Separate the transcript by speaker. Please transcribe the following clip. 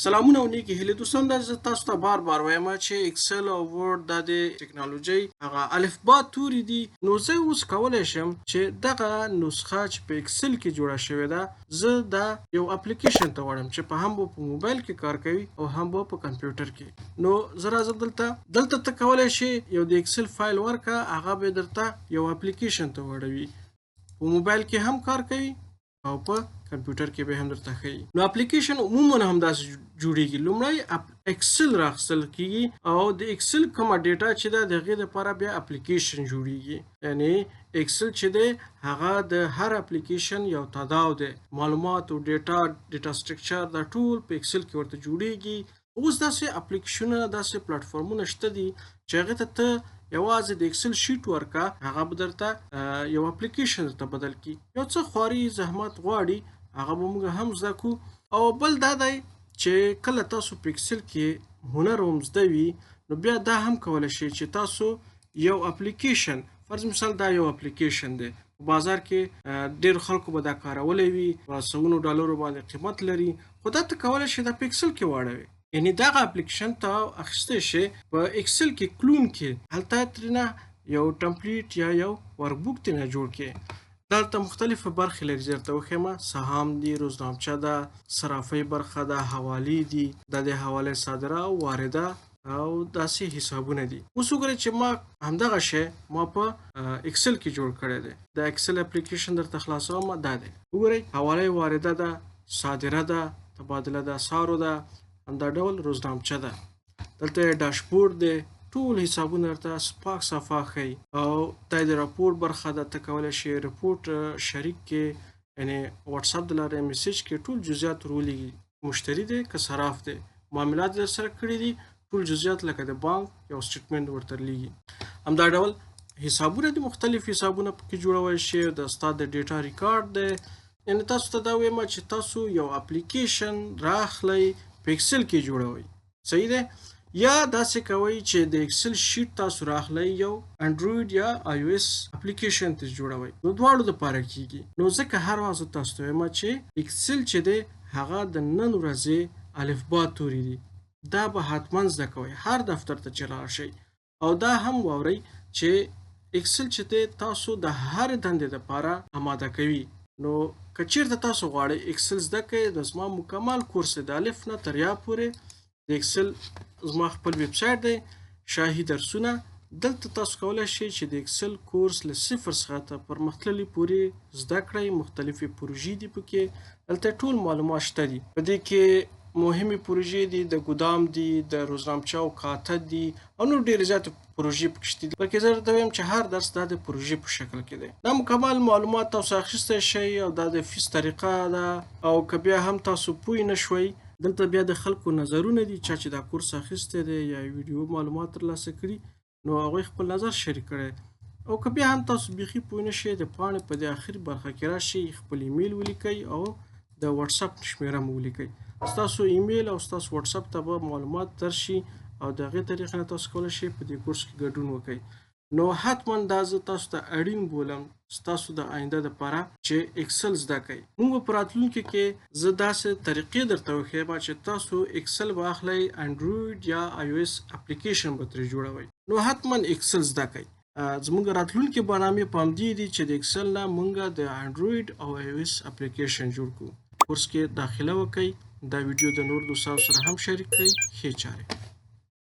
Speaker 1: سلامونه او نیکې هیلې دوستان، دا زه تاسو ته بار بار وایم چې اکسل او ورډ دا د ټکنالوژۍ هغه الفبا توري دي. نو زه اوس کولی شم چې دغه نسخه چې په اکسل کې جوړه شوې ده، زه دا یو اپلیکیشن ته وړم چې په هم به په موبایل کې کار کوي او هم به په کمپیوټر کې. نو زه راځم دلته ته کولی شې یو د اکسل فایل ورکه، هغه به درته یو اپلیکیشن ته وړوي. په موبایل کې هم کار کوي او په کمپیوټر کې به هم درته ښیي. نو اپلیکیشن عموما هم داسې جوړیږي. لومړی اکسل راخستل کیږي او د اکسل کومه ډیټا چې ده د هغې دپاره بیا اپلیکیشن جوړیږي. یعنی اکسل چې دی هغه د هر اپلیکیشن یو تداو دی، معلومات او ډیټا، ډیټا سټرکچر دا ټول په اکسل کې ورته جوړیږي. اوس داسې اپلیکیشنونه، داسې پلټفارمونه شته دي چې هغې ته ته یوازې د اکسل شیټ ورکه، هغه به درته یو اپلیکیشن درته بدل کړي. یو څه خواري زحمت غواړي، هغه به موږ هم زده کړو. او بل دا دی چې کله تاسو په اکسل کې هنر هم زده وي، نو بیا دا هم کولی شئ چې تاسو یو اپلیکیشن، فرض مثال دا یو اپلیکیشن دی په بازار کې، ډېرو خلکو به دا کارولی وي، په سوونو ډالرو باندې قیمت لري، خو دا ته کولی شې دا په اکسل کې واړوې. یعنی دغه اپلیکیشن ته اخیستی شې په اکسل کې کلون کې، هلته ترېنه یو ټمپلیټ یا یو ورکبوک ترېنه جوړ کړې. دلته مختلفې برخې لري، زه درته وښیم. سهام دي، روزنامچه ده، صرافۍ برخه ده، حوالې دي، دا د حوالې صادره او وارده او داسې حسابونه دي. اوس وګورئ چې ما همدغه شی ما په اکسل کې جوړ کړی دی. د اکسل اپلیکیشن درته خلاصوم، دا دی. وګورئ، حواله وارده ده، صادره ده، تبادله د اسعارو ده، همدا ډول روزنامچه ده. دلته یې ډاشبورډ دی، ټول حسابونه درته پاک صفا ښیي. او دا د راپور برخه ده، ته کولی شې رپورټ شریک کړې، یعنې واتساپ د لارې میسج کې ټول جزئیات ورولېږي. مشتري دی که صراف دی، معاملات در سره کړي دي، ټول جزئیات لکه د بانک یو سټیټمنټ ورته لیږي. همدا ډول حسابونه دي، مختلف حسابونه پکې جوړولی شي. د ستا د ډیټا ریکارډ دی. یعنې تاسو ته دا وایم چې تاسو یو اپلیکیشن راخلئ په اکسل کې جوړوئ، صحیح دی؟ یا داسې کوئ چې د اکسل شیټ تاسو راخلئ، یو انډروید یا آی او اس اپلیکیشن ته جوړوئ، نو دواړو دپاره کیږي. نو ځکه هر وخت زه تاسو ته وایم چې اکسل چې دی هغه د نن ورځې الفبا توري دي، دا به حتما زده کوئ هر دفتر ته چې لاړ شئ. او دا هم واورئ چې اکسل چې دی تاسو د هر دندې دپاره اماده کوي. نو که چیرته تاسو غواړئ اکسل زده کړئ، نو زما مکمل کورس دی د الف نه تر یا پورې د اکسل، زما خپل ویب سایټ دی شاهي درسونه. دلته تاسو کولی شئ چې د اکسل کورس له صفر څخه تر پرمختللي پورې زده کړئ. مختلفې پروژې دي پکې، دلته ټول معلومات شته دي. په دې کې مهمې پروژې دي، د ګودام دي، د روزنامچه او کاته دي او نور ډېرې زیاتې پروژې پکې شته دي. بلکې زه درته وایم چې هر درس دا د پروژې په شکل کې دی. دا مکمل معلومات تاسو اخیستی شئ او دا د فیس طریقه ده. او که بیا هم تاسو پوه نه شوئ، دلته بیا د خلکو نظرونه دي، چا چې دا کورس اخیستی دی یا ویډیو معلومات ترلاسه کړي، نو هغوی خپل نظر شریک کړی. او که بیا هم تاسو بیخي پوه نه شئ، د پاڼې په دې آخري برخه کې راشئ، خپل ایمیل ولیکئ او د واتساپ شمېره مو ولیکئ. ستاسو ایمیل او ستاسو واتساپ ته به معلومات درشي او د هغې طریقې نه تاسو کولی شئ په دې کورس کې ګډون وکړئ. نو حتما دا زه تاسو ته اړین بولم ستاسو د آینده دپاره چې اکسل زده کړئ. موږ به په راتلونکي کې زه داسې طریقې درته وښیم چې تاسو اکسل به اخلئ، انډروید یا آی او اس اپلیکیشن به ترې جوړوئ. نو حتما اکسل زده کړئ. زموږ راتلونکې برنامې په همدې دي چې د اکسل نه موږ د انډروید او آی او اس اپلیکیشن جوړ کړو. کورس کې داخله وکړئ. دا ویډیو د نور دوستانو سره هم شریک کړئ. ښې چارې.